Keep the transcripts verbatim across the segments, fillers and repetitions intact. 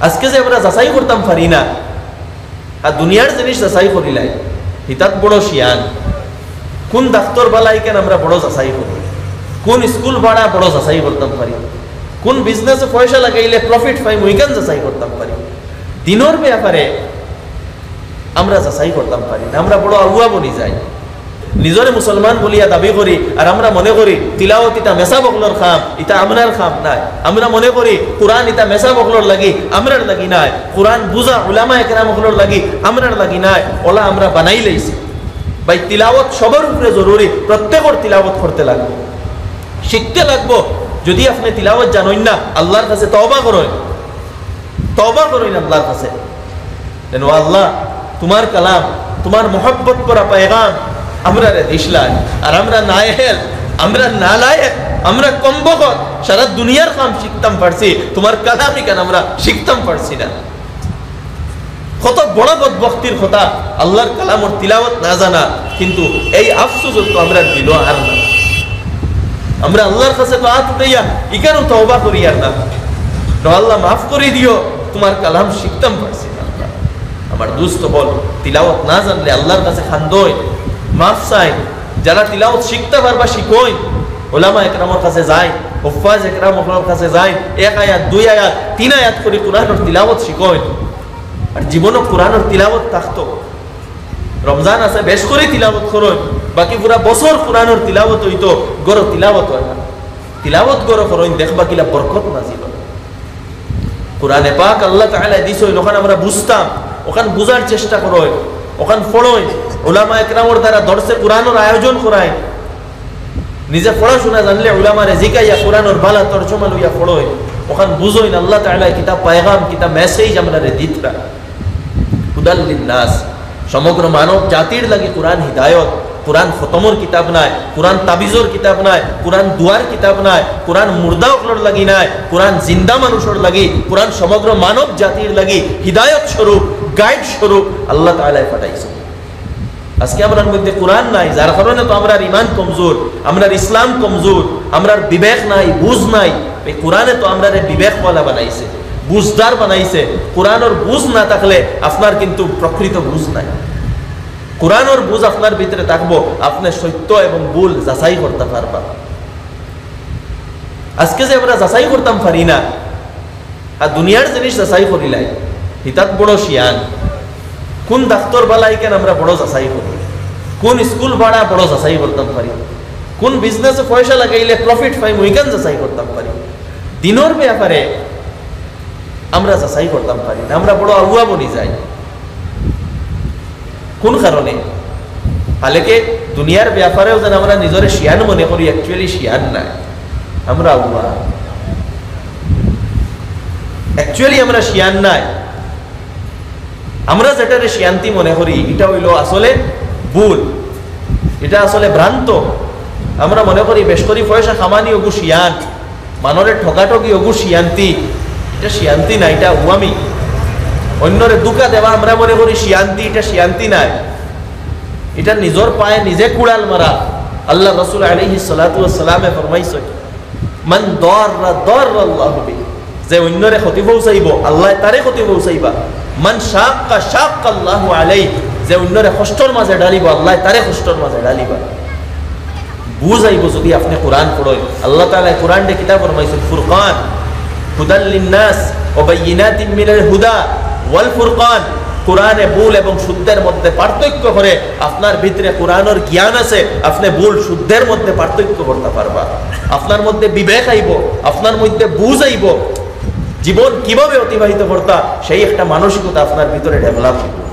আজকে যে আমরা যাচাই করতাম পারি না, আর দুনিয়ার জিনিস যাচাই করিলাই, হিতাত বড় শিয়ান। কোন ডাক্তর বালা ইখান আমরা বড় যাচাই করি, কোন স্কুল ভাড়া বড় যাচাই করতাম পারি, কোন বিজনেসে পয়সা লাগাইলে প্রফিট পাই, ওইখান যাচাই করতাম পারি। দিনর ব্যাপারে আমরা যাচাই করতাম পারি না, আমরা বড় আউয়া বনি যাই। নিজরে মুসলমান বলিয়া দাবি করি, আর আমরা মনে করি তিলাওত ইতা মেসাব অকলর কাম, ইতা আমরার কাম নায়। আমরা মনে করি কোরআন ইতা মেসাব অকলর লাগি, আমরার লাগি নায়। কোরআন বুঝা উলামা একরাম অকলর লাগি, আমরার লাগি নায়। ওলা আমরা বানাই লাইছি। ভাই, তিলাওত সবার উপরে জরুরি, প্রত্যেকর তিলাওত করতে লাগবো, শিখতে লাগবো। যদি আপনে তিলাওত জানইন না, আল্লাহর কাছে তওবা করইন, তওবা করইন আল্লাহর কাছে। যেন, "ও আল্লাহ, তুমার কালাম, তুমার মহব্বত করা পয়গাম আমরারে দিছলায়, আর আমরা নাএহল, আমরা নালায়েক, আমরা কমবখত, সারা দুনিয়ার কাম শিখতাম পারছি, তুমার কালাম ইখান আমরা শিখতাম পারছি না।" কত বড় বদবখতির কথা, আল্লাহর কালামর তিলাওত না জানা, কিন্তু এই আফসোস তো আমরা দিল আর না। আমরা আল্লাহর কাছে তো আত উঠাইয়া ইখানও তওবা করি আর না, "ও আল্লাহ, মাফ করি দিও, তুমার কালাম শিখতাম পারছি না।" আল্লাহ, আমার দোস্ত অকল, তিলাওত না জানলে আল্লাহর কাছে কান্দইন, মাফ চাইন। যারা তিলাওত শিখতা পারবা, শিখইন, ওলামা একরামর কাছে যাইন, হুফফাজ একরাম অকলর কাছে যাইন, এক আয়াত, দুই আয়াত, তিন আয়াত করি কোরআনর তিলাওত শিখইন। আর জীবনও কোরআনর তিলাওত থাকতো। রমজান আছে, বেশ করি তিলাওত করইন, বাকি পুরা বছর কোরআনর তিলাওত অইতো, ঘরো তিলাওত অয় না। তিলাওত ঘরো করইন, দেখবা কিলা বরকত নাজিল অয়। কোরআনে পাক আল্লাহ তাআলায় দিছইন, ওখান আমরা বুঝতাম, ওখান বুঝার চেষ্টা করইন, ওখান পড়ইন, উলামা একরামর দ্বারা দরসে কোরআনর আয়োজন করাইন। নিজে পড়াশোনা জানলে উলামারে জিকাইয়া কোরআনর বালা তর্জমা লইয়া পড়ইন, ওখান বুঝইন আল্লাহ তাআলায় কিতা পয়গাম, কিতা মেসেজ আমরারে দিতরা। হুদাল লিন্নাস, সমগ্র মানব জাতির লাগি কোরআন হিদায়ত। কোরআন খতমর কিতাব নায়, কোরআন তাবিজর কিতাব নায়, কোরআন দুয়ার কিতাব নায়, কোরআন মুর্দা অকলর লাগি নায়, কোরআন জিন্দা মানুষর লাগি, কোরআন সমগ্র মানব জাতির লাগি হিদায়ত স্বরূপ, গাইড স্বরূপ আল্লাহ তাআলায় পাঠাইছইন। আজকে আমরার মধ্যে কোরআন নাই, যার কারণে তো আমরার ইমান কমজোর, আমরার ইসলাম কমজোর, আমরার বিবেক নাই, বুঝ নাই। এই কোরআনে তো আমরারে বিবেকওয়ালা বানাইছে, বুঝদার বানাইছে। কোরআনর বুঝ না থাকলে আপনার কিন্তু প্রকৃত বুঝ নাই। কোরআনর বুঝ আপনার ভিতরে থাকবো, আপনে সত্য এবং ভুল যাচাই করতা পারবা। আজকে যে আমরা যাচাই করতাম পারি না, আর দুনিয়ার জিনিস যাচাই করিলাই, হিতাত বড় শিয়ান। কোন ডাক্তর বালা ইখান আমরা বড় যাচাই করি, কোন স্কুল ভাড়া বড় যাচাই করতাম পারি, কোন বিজনেসে পয়সা লাগাইলে প্রফিট পাই, ওইখান যাচাই করতাম পারি। দিনর ব্যাপারে আমরা যাচাই করতাম পারি না, আমরা বড় আউয়া বনি যাই। কোন কারণে? হালেকে দুনিয়ার ব্যাপারেও যেন আমরা নিজরে শিয়ান মনে করি, অ্যাকচুয়ালি শিয়ান নায়, আমরা আউয়া। অ্যাকচুয়ালি আমরা শিয়ান নায়। আমরা যেটারে শিয়ান্তি মনে করি, এটা অইলো আসলে ভুল, এটা আসলে ভ্রান্ত। আমরা মনে করি বেশ করি পয়সা কামানি ওগু শিয়ান, মানরে ঠগাঠগি ওগু শিয়ান্তি। এটা শিয়ান্তি না, এটা আউয়ামি। অন্যরে ধোঁকা দেওয়া আমরা মনে করি শিয়ান্তি, এটা শিয়ান্তি নায়, এটা নিজর পায়ে নিজে কুড়াল মারা। আল্লাহ রসুল আলাইহিস সালাতু ওয়াস সালামে ফরমাইছইন, "মান দাররা দাররাল্লাহু বিহি।" যে অন্যরে ক্ষতি পৌঁছাইবো, আল্লায় তারে ক্ষতি পৌঁছাইবা। "মান শাক্কা শাক্কাল্লাহু আলাইহি।" যে অন্যরে কষ্টর মাঝে ঢালিবো, আল্লায় তারে কষ্টর মাঝে ঢালিবা। বুঝ আইবো যদি আপনে কোরআন পড়ইন। আল্লাহ তাআলায় কোরআনরে কিতা ফরমাইছইন? ফুরকান, হুদাল লিন্নাস ওয়া বাইয়িনাতিম মিনাল হুদা ওয়াল ফুরকান। কোরআনে ভুল এবং শুদ্ধের মধ্যে পার্থক্য করে। আপনার ভিতরে কোরআনর জ্ঞান আছে, আপনে ভুল শুদ্ধের মধ্যে পার্থক্য করতা পারবা। আপনার মধ্যে বিবেক আইবো, আপনার মধ্যে বুঝ আইবো, জীবন কিভাবে অতিবাহিত করতা, সেই একটা মানসিকতা আপনার ভিতরে ডেভেলপ অইবো।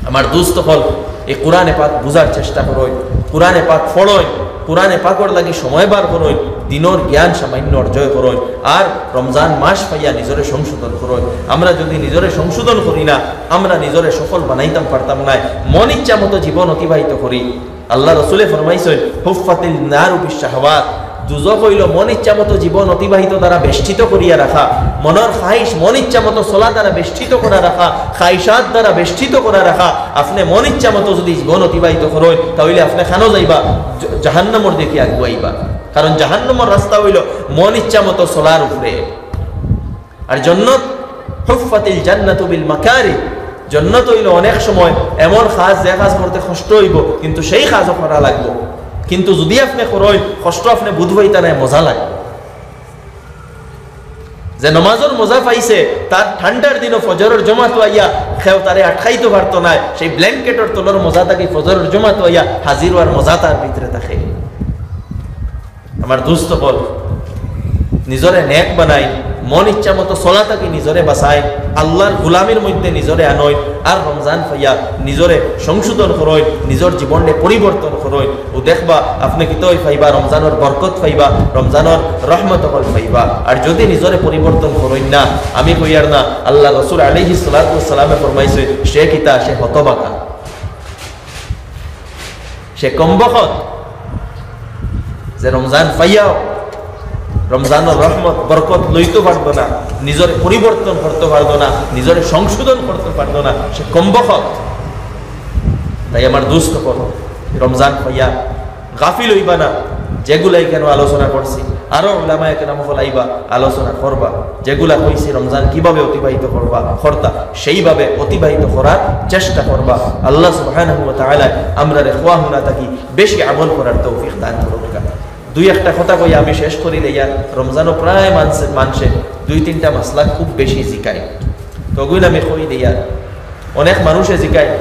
আমার দোস্ত অকল, এই কোরআনে পাক বুঝার চেষ্টা করইন, কোরআনে পাক পড়ইন, কোরআনে পাকর লাগি সময় বার করইন, দিনর জ্ঞান সামান্য অর্জন করইন, আর রমজান মাস পাইয়া নিজরে সংশোধন করইন। আমরা যদি নিজরে সংশোধন করি না, আমরা নিজরে সফল বানাইতাম পারতাম নায়। মন ইচ্ছা মতো জীবন অতিবাহিত করি। আল্লাহ রসুলে ফরমাইছইন, "হুফফাতিন নারু বিশ শাহওয়াত।" দুজখ অইলো মন ইচ্ছা মতো জীবন অতিবাহিত দ্বারা বেষ্টিত করিয়া রাখা, মনর খাহিশ মন ইচ্ছা মতো চলা দ্বারা বেষ্টিত করা রাখা, খাহিশাত দ্বারা বেষ্টিত করা রাখা। আপনে মন ইচ্ছা মতো যদি জীবন অতিবাহিত করইন, তাইলে আপনে খানো যাইবা? জ-, জাহান্নামর দিকে আগুয়াইবা। কারণ জাহান্নামর রাস্তা অইলো মন ইচ্ছা মতো চলার উপরে। আর জন্নত হুফফাতিল জান্নাতু বিল মাকারি। জন্নত অইলো অনেক সময় এমন কাজ, যে কাজ করতে কষ্ট অইবো, কিন্তু সেই কাজও করা লাগবো। কিন্তু যুদি আপনে করইন, কষ্ট আপনে বুঝ পাইতা নায়, মজা লাগবো। যে নমাজর মজা পাইছে, তার ঠান্ডার দিনও ফজরর জমাতো আইয়া কেউ তারে আটকাইতো পারতো নায়, সেই ব্ল্যাঙ্কেটর তলর মজা থাকি ফজরর জমাতো আইয়া হাজির অওয়ার মজা তার ভিতরে থাকে। আমার দোস্ত অকল, নিজরে নেক বানাইন, মন ইচ্ছা মতো চলা থাকি নিজরে বাচাইন, আল্লার গুলামির মধ্যে নিজরে আনইন, আর রমজান পাইয়া নিজরে সংশোধন করইন, নিজর জীবনরে পরিবর্তন করইন। অউ দেখবা, আপনে কিতা অই পাইবা, রমজানর বরকত পাইবা, রমজানর রহমত অকল পাইবা। আর যুদি নিজরে পরিবর্তন করইন না, আমি কইয়ার না, আল্লার রসুল আলাইহিস সালাতু ওয়াস সালামে ফরমাইছে, সে কিতা, সে হতভাগা। সে কমবখত, যে রমজান পাইয়াও রমজানর রহমত বরকত লইতো পারতো না, নিজরে পরিবর্তন করতো পারতো না, নিজরে সংশোধন করতো পারতো না, সে কমবখত। তাই আমার দোস্ত অকল, রমজান পাইয়া গাফিল অইবা না। যেগুলা ইখানো আলোচনা করছি, আরো উলামায়ে কেরাম অকল আইবা, আলোচনা করবা। যেগুলা কইছি রমজান কিভাবে অতিবাহিত করবা, করতা, সেইভাবে অতিবাহিত করার চেষ্টা করবা। আল্লাহ সুবহানাহু ওয়া তাআলা আমরারে কওয়া হুনা থাকি বেশি আমল করার তৌফিক দান করউক্কা। দুই একটা কথা কইয়া আমি শেষ করি লইয়া, রমজানো প্রায় মানষে, মানষে দুই তিনটা মাসলা খুব বেশি জিকাইন। তো অগুইন আমি কই দিয়া, অনেক মানুষে জিকাইন,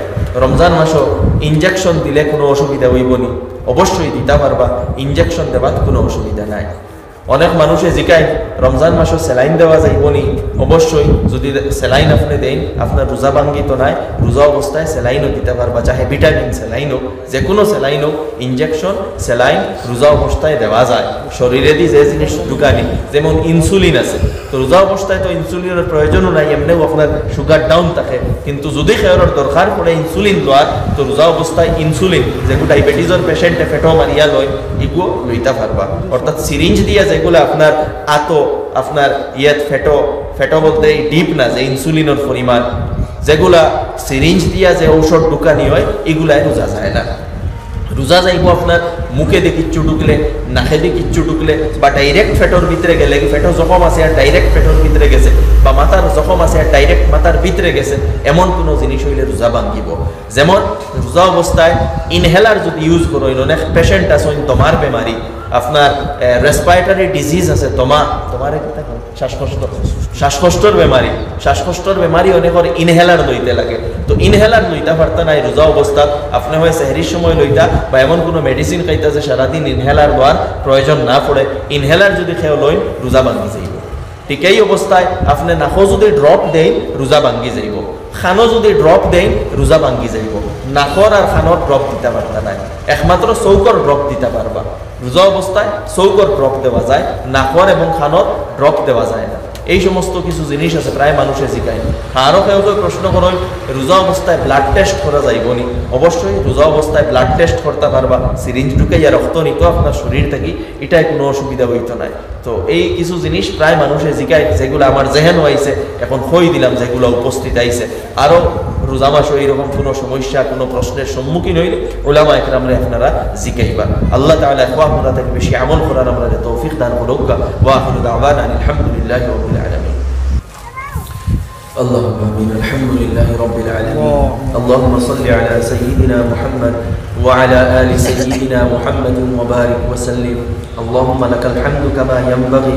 রমজান মাসো ইনজেকশন দিলে কুনু অসুবিধা অইবো নি? অবশ্যই দিতা পারবা, ইনজেকশন দেওয়াত কুনু অসুবিধা নাই। অনেক মানুষে জিকাইন, রমজান মাসো স্যালাইন দেওয়া যাইবো নি? অবশ্যই, যুদি স্যালাইন আপনে দেইন, আপনার রোজা ভাঙ্গিতো নায়, রোজা অবস্থায় স্যালাইনও দিতা পারবা, চাহে ভিটামিন স্যালাইন অউক, যে কুনু স্যালাইন অউক, ইনজেকশন, স্যালাইন রোজা অবস্থায় দেওয়া যায়। শরীরেদি যে জিনিস ঢুকানি, যেমন ইনসুলিন আছে, তো রোজা অবস্থায় তো ইনসুলিনর প্রয়োজনও নাই, এমনেও আপনার সুগার ডাউন থাকে, কিন্তু যুদি কেউরর দরকার পড়ে ইনসুলিন লওয়ার, তো রোজা অবস্থায় ইনসুলিন, যেগু ডায়াবেটিসর পেশেন্টে পেটো মারিয়া লয়, ইগু লইতা পারবা। অর্থাৎ সিরিঞ্জ দিয়া যেগুলা আপনার আতো, আপনার ইয়েত পেটো, পেটো বলতে এই ডিপ না, যে ইনসুলিনর পরিমাণ, যেগুলা সিরিঞ্জ দিয়া যে ঔষধ ঢুকানি অয়, ইগুলায় রোজা যায় না। রোজা যাইবো আপনার মুখেদি কিচ্ছু ঢুকলে, নাকেদি কিচ্ছু ঢুকলে, বা ডাইরেক্ট পেটর ভিতরে গেলে, কি পেটো জখম আছে আর ডাইরেক্ট পেটর ভিতরে গেছে, বা মাথার জখম আছে আর ডাইরেক্ট মাথার ভিতরে গেছে, এমন কুনু জিনিস অইলে রোজা ভাঙ্গিবো। যেমন রোজা অবস্থায় ইনহেলার যুদি ইউজ করইন, অনেক পেশেন্ট আছইন দমার বেমারি, আপনার, এ, রেসপিরেটরি ডিজিজ আছে, দমা, দমারে কিতা কয়? শ্বাসকষ্ট, শ্বাসকষ্টর বেমারি, শ্বাসকষ্টর বেমারি অনেকর ইনহেলার লইতে লাগে। তো ইনহেলার লইতা পারতা নায় রোজা অবস্থাত, আপনে হয় সেহরির সময় লইতা বা এমন কুনু মেডিসিন খাইতা যে সারাদিন ইনহেলার লওয়ার প্রয়োজন না পড়ে, ইনহেলার যুদি কেউ লইন, রোজা ভাঙ্গি যাইবো। ঠিক এই অবস্থায় আপনে নাকো যুদি ড্রপ দেইন, রোজা ভাঙ্গি যাইবো। কানো যুদি ড্রপ দেইন, রোজা ভাঙ্গি যাইবো। নাকর আর কানর ড্রপ দিতা পারতা নায়, একমাত্র চউখর ড্রপ দিতা পারবা। রোজা অবস্থায় চউখর ড্রপ দেওয়া যায়, নাকর এবং কানর ড্রপ দেওয়া যায় না। এই সমস্ত কিছু জিনিস আছে, প্রায় মানুষে জিকাইন। আরো কেউ কেউ প্রশ্ন করইন, রোজা অবস্থায় ব্লাড টেস্ট করা যাইবো নি? অবশ্যই রোজা অবস্থায় ব্লাড টেস্ট করতা পারবা, সিরিঞ্জ ঢুকাইয়া রক্ত নিতো আপনার শরীর থাকি, ইটায় কুনু অসুবিধা অইতো নায়। তো এই কিছু জিনিস প্রায় মানুষে জিকাইন, যেগুলা আমার জেহেনো আইছে, এখন কই দিলাম, যেগুলা উপস্থিত আইছে। আরো রোজা মাসো এইরকম কুনু সমস্যা, কুনু প্রশ্নের সম্মুখীন অইলে উলামায়ে কেরামরে আপনারা জিকাইবা। আল্লাহ তাআলা কওয়া হুনা থাকি বেশি আমল করার আমরারে তৌফিক দান করউক্কা। ওয়া আখিরু দাওয়ানা আলহামদুলিল্লাহি রাব্বিল আলামিন। اللهم آمين. الحمد لله رب العالمين. اللهم صل على سيدنا محمد وعلى آل سيدنا محمد وبارك وسلم. اللهم لك الحمد كما ينبغي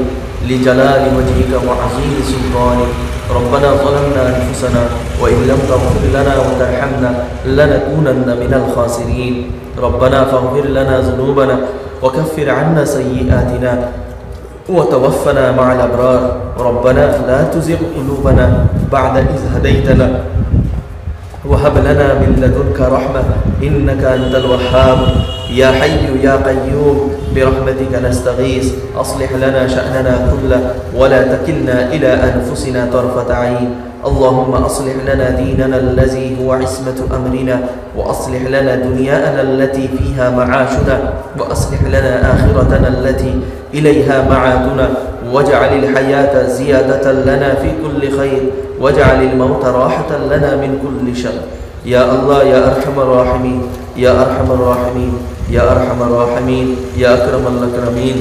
لجلال وجهك وعظيم سلطانك. ربنا ظلمنا أنفسنا وإن لم تغفر لنا وترحمنا لنكونن من الخاسرين. ربنا فاغفر لنا ذنوبنا وكفر عنا سيئاتنا وتوفنا مع الأبرار. ربنا لا تزغ قلوبنا بعد إذ هديتنا وهب لنا من لدنك رحمة إنك أنت الوهاب. يا حي يا قيوم برحمتك نستغيث أصلح لنا شأننا كله ولا تكلنا إلى أنفسنا طرفة عين. اللهم أصلح لنا ديننا الذي هو عصمة أمرنا وأصلح لنا دنيانا التي فيها معاشنا وأصلح لنا آخرتنا التي إليها معادنا واجعل الحياة زيادة لنا في كل خير واجعل الموت راحة لنا من كل شر. يا الله يا أرحم الراحمين، يا أرحم الراحمين، يا أرحم الراحمين، يا أكرم الأكرمين.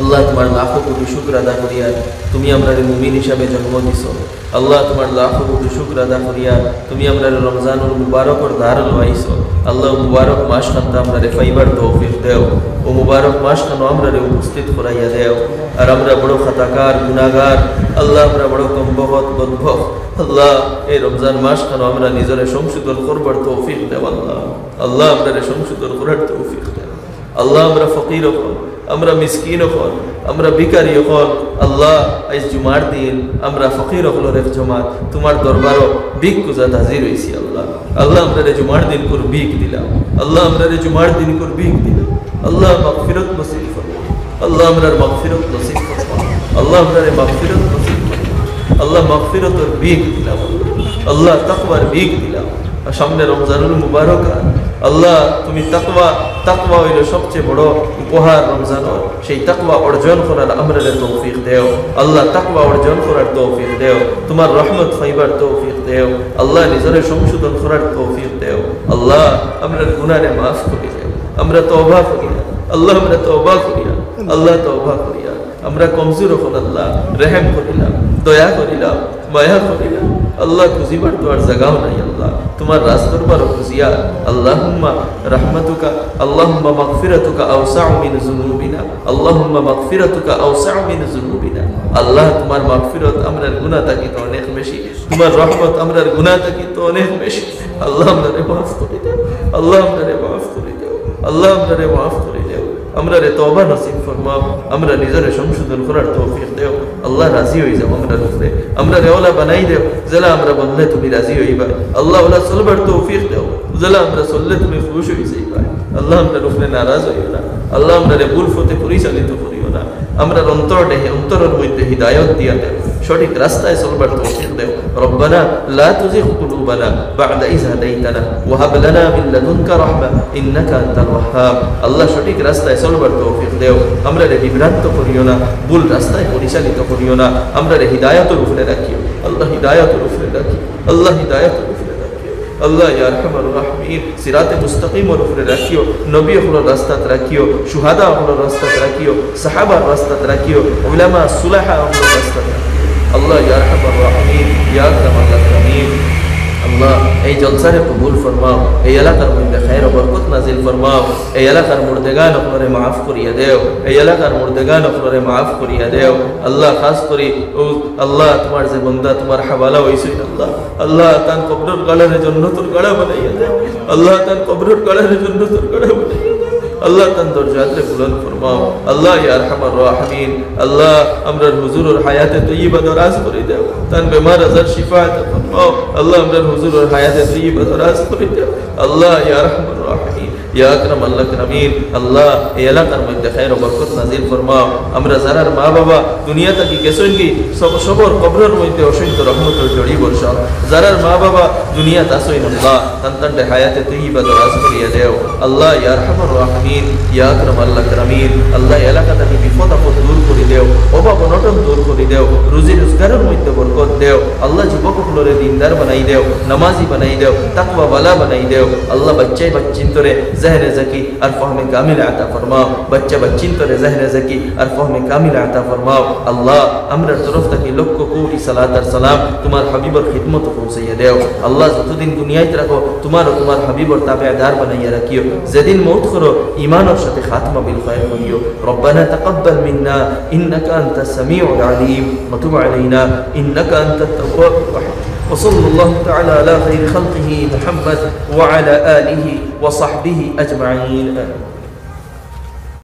আল্লাহ, তুমার লাখো কোটি শুকর আদা করিয়ার তুমি আমরারে মুমিন হিসাবে জন্ম দিছো। আল্লাহ, তুমার লাখো কোটি শুকর আদা করিয়ার তুমি আমরারে রমজানুল মুবারকর দ্বার লওয়াইছো। আল্লাহ, মুবারক মাস খানতা আমরারে পাইবার তৌফিক দেও। ও মুবারক মাস খানো আমরারে উপস্থিত করাইয়া দেও। আর আমরা বড় খাতাকার, গুনাহগার। আল্লাহ, আমরা বড় কমবখত, বদবখত। আল্লাহ, এই রমজান মাস খানো আমরা নিজরে সংশোধন করবার তৌফিক দেও আল্লাহ। আল্লাহ, আমরারে সংশোধন করার তৌফিক দেও। আল্লাহ, আমরা ফকির অকল, আমরা মিসকিন অকল, আমরা ভিখারি অকল। আল্লাহ, আইজ জুমার দিন আমরা ফকির অকলর এক জমাত তুমার দরবারো ভিক খুজাত হাজির অইছি আল্লাহ। আল্লাহ, আমরারে জুমার দিনকুর ভিক দিলাও। আল্লাহ, আমরারে জুমার দিনকুর ভিক দিলাও। আল্লাহ, মাগফিরত নসিব ফরমাও। আল্লাহ, আমরার মাগফিরত নসিব ফরমাও। আল্লাহ, আমরারে মাগফিরত নসিব ফরমাও। আল্লাহ, মাগফিরতর ভিক দিলাও। আল্লাহ, তাকওয়ার ভিক দিলাও। আর সামনে রমজানুল মুবারক। আল্লাহ, তুমি তাকওয়া, তাকওয়া অইলো সবচেয়ে বড় উপহার রমজানর। সেই তাকওয়া অর্জন করার আমরারে তৌফিক দেও। আল্লাহ, তাকওয়া অর্জন করার তৌফিক দেও। তুমার রহমত পাইবার তৌফিক দেও। আল্লাহ, নিজরে সংশোধন করার তৌফিক দেও। আল্লাহ, আমরার গুনারে মাফ করি দেও। আমরা তওবা করিয়ার। আল্লাহ, আমরা তওবা করিয়ার। আল্লাহ, তওবা করিয়ার। আমরা কমজোর অকল আল্লাহ, রেহেম করিলাও, দয়া করিলাও, মায়া করিলাও। আল্লাহ, খুজিবার তো আর জাগাও নাই আল্লাহ, তুমার রাজ দরবারো খুজিয়ার। আল্লাহুম্মা রাহমাতুকা, আল্লাহুম্মা মাগফিরাতুকা আওসাউ মিন যুনুবিনা, আল্লাহুম্মা মাগফিরাতুকা আওসাউ মিন যুনুবিনা। আল্লাহ, তুমার মাগফিরত আমরার গুনাহ থাকি তো অনেক বেশি, তুমার রহমত আমরার গুনাহ থাকি তো অনেক বেশি। আল্লাহ, আমরারে মাফ করি দেও। আল্লাহ, আমরারে মাফ করি দেও। আল্লাহ, আমরারে মাফ করি দেও। আমরারে তওবা নসিব ফরমাও। আমরা নিজরে সংশোধন করার তৌফিক দেও। আল্লাহ, রাজি অই যাও আমরার উপরে। আমরারে অলা বানাই দেও, যেলা আমরা বললে তুমি রাজি অইবায়। আল্লাহ, অলা চলবার তৌফিক দেও, যেলা আমরা চললে তুমি খুশ অই যাইবায়। আল্লাহ, আমরার উপরে নারাজ অইও না। আল্লাহ, আমরারে ভুল পথে পরিচালিত করিও না। আমরার অন্তর দেহে, অন্তরর মধ্যে হিদায়ত দিয়া দেও, সঠিক রাস্তায় চলবার তৌফিক দেও। রব্বানা লা তুজিগ কুলুবানা বা'দা ইজ হাদাইতানা ওয়া হাব লানা মিন লাদুনকা রাহমা ইন্নাকা আনতাল ওয়াহহাব। আল্লাহ, সঠিক রাস্তায় চলবার তৌফিক দেও, আমরারে বিভ্রান্ত করিও না, ভুল রাস্তায় পরিচালিত করিও না, আমরারে হিদায়তর উপরে রাখিও। আল্লাহ, হিদায়তর উপরে রাখিও। আল্লাহ, হিদায়তর উপরে রাখিও। আল্লাহ, ইয়া আরহামার রাহমিন, সিরাতে মুস্তাকিমর উপরে রাখিও, নবী অকলর রাস্তাত রাখিও, শুহাদা অকলর রাস্তাত রাখিও, সাহাবার রাস্তাত রাখিও, উলামা সুলাহা অকলর রাস্তাত রাখিও। আল্লাহ, ইয়া আরহামার রাহমিন, ইয়া আকরামাল আকরামিন। আল্লাহ, এই জলসারে কবুল ফরমাও, এই এলাকার মধ্যে খায়ের ও বরকত নাজিল ফরমাও, এই এলাকার মুর্দেগান অকলরে মাফ করিয়া দেও, এই এলাকার মুর্দেগান অকলরে মাফ করিয়া দেও। আল্লাহ, খাস করি ও আল্লাহ, তুমার যে বন্দা তুমার হাওয়ালা অইছইন আল্লাহ, আল্লাহ, তান কবরর গাড়ারে জন্নতর গাড়া বানাইয়া দেও। আল্লাহ, তান কবরর গাড়ারে জন্নতর গাড়া বানাইয়া দেও। আল্লাহ, তান দরজাতরে বুলন্দ ফরমাও। আল্লাহ, ইয়া আরহামার রাহমিন, আল্লাহ, আমরার হুজুরর হায়াতে তৈয়বা দরাজ করি দেও। তান বেমার আজার শিফা আতা ফরমাও। আল্লাহ, আমরার হুজুরর হায়াতে তৈয়বা দরাজ করি দেও। আল্লাহ, ইয়া আরহামার রাহমিন, ইয়া আকরামাল আকরামিন, আল্লাহ, এই এলাকার মধ্যে খায়ের ও বরকত নাজিল ফরমাও। আমরা যারার মা বাবা দুনিয়া থাকি গেছইনগি, সব-, সবর কবরর মধ্যে অসংখ্য রহমতর ঝড়ি বর্ষাও। যারার মা বাবা দুনিয়াত আছইন আল্লাহ, তান তানরে হায়াতে তৈয়বা দরাজ করিয়া দেও। আল্লাহ, ইয়া আরহামার রাহমিন, ইয়া আকরামাল আকরামিন, আল্লাহ, এলাকা থাকি বিপদ আপদ দূর করি দেও, অভাব অনটন দূর করি দেও, রুজি রোজগারর মধ্যে বরকত দেও। আল্লাহ, যুবক অকলরে দিনদার বানাই দেও, নামাজি বানাই দেও, তাকওয়াওয়ালা বানাই দেও। আল্লাহ, বাচ্চায় বাচ্চিন্তরে জেহনে জাকি আর ফহমে কামিল আতা ফরমাও। বাচ্চা বাচ্চিন্তরে জেহনে জাকি আর ফহমে কামিল আতা ফরমাও। আল্লাহ, আমরার তরফ থাকি লক্ষ কোটি সালাত আর সালাম তুমার হাবিবর খিদমতো পৌঁছাইয়া দেও। আল্লাহ, যতদিন দুনিয়াত রাখো, তুমার ও তুমার হাবিবর তাবেদার বানাইয়া রাখিও। যেদিন মউত করো, ইমানর সাথে খাতমা বিল খায়ের করিও। ربنا تقبل منا إنك أنت السميع العليم وتب علينا إنك أنت التواب الرحيم. وصلى الله تعالى على خير خلقه محمد وعلى آله وصحبه أجمعين. آمين.